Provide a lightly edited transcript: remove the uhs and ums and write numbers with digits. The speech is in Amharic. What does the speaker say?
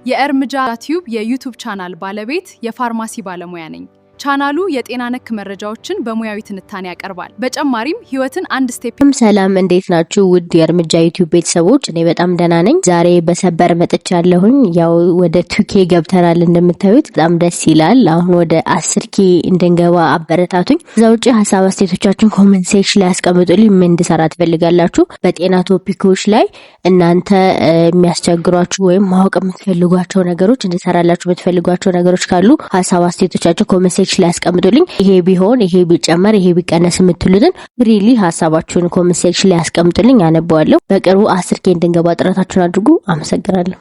የእርምጃ ቲዩብ የ YouTube ቻናል ባለቤት፣ የፋርማሲ ባለሙያ ነኝ። ቻናሉ የጤና ነክ መረጃዎችን በሙያዊ ትንታኔ ያቀርባል። በተጨማሪም ህይወትን አንድ step ሰላም፣ እንዴት ናችሁ? ውድ የእርምጃ YouTube ቤተሰቦች፣ እኔ በጣም ደህና ነኝ። ዛሬ በሰበር መጥቻለሁኝ። ያው ወደ 2K ገብተናል እንደምታዩት፣ በጣም ደስ ይላል። አሁን ወደ 10K እንድንገባ አበረታቱኝ። ከዛ ውጭ ሀሳብ አስተያየቶቻችሁን comment section ላይ ያስቀምጡልኝ። ምን እንድሰራ ትፈልጋላችሁ? በጤና topic ኦች ላይ እናንተ የሚያስቸግሯችሁ ወይም ማወቅ የምትፈልጓቸው ነገሮች፣ እንድሰራላችሁ የምትፈልጓቸው ነገሮች ካሉ ሀሳብ አስተያየቶቻችሁ comment section ላይ ያስቀምጡልኝ። ይሄ ቢሆን፣ ይሄ ቢጨመር፣ ይሄ ቢቀነስ የምትሉትን really ሀሳባችሁን comment section ላይ ያስቀምጡልኝ፣ አነበዋለሁ። በቅርቡ 10K እንድንገባ ጥረታችሁን አድርጉ። አመሰግናለሁ።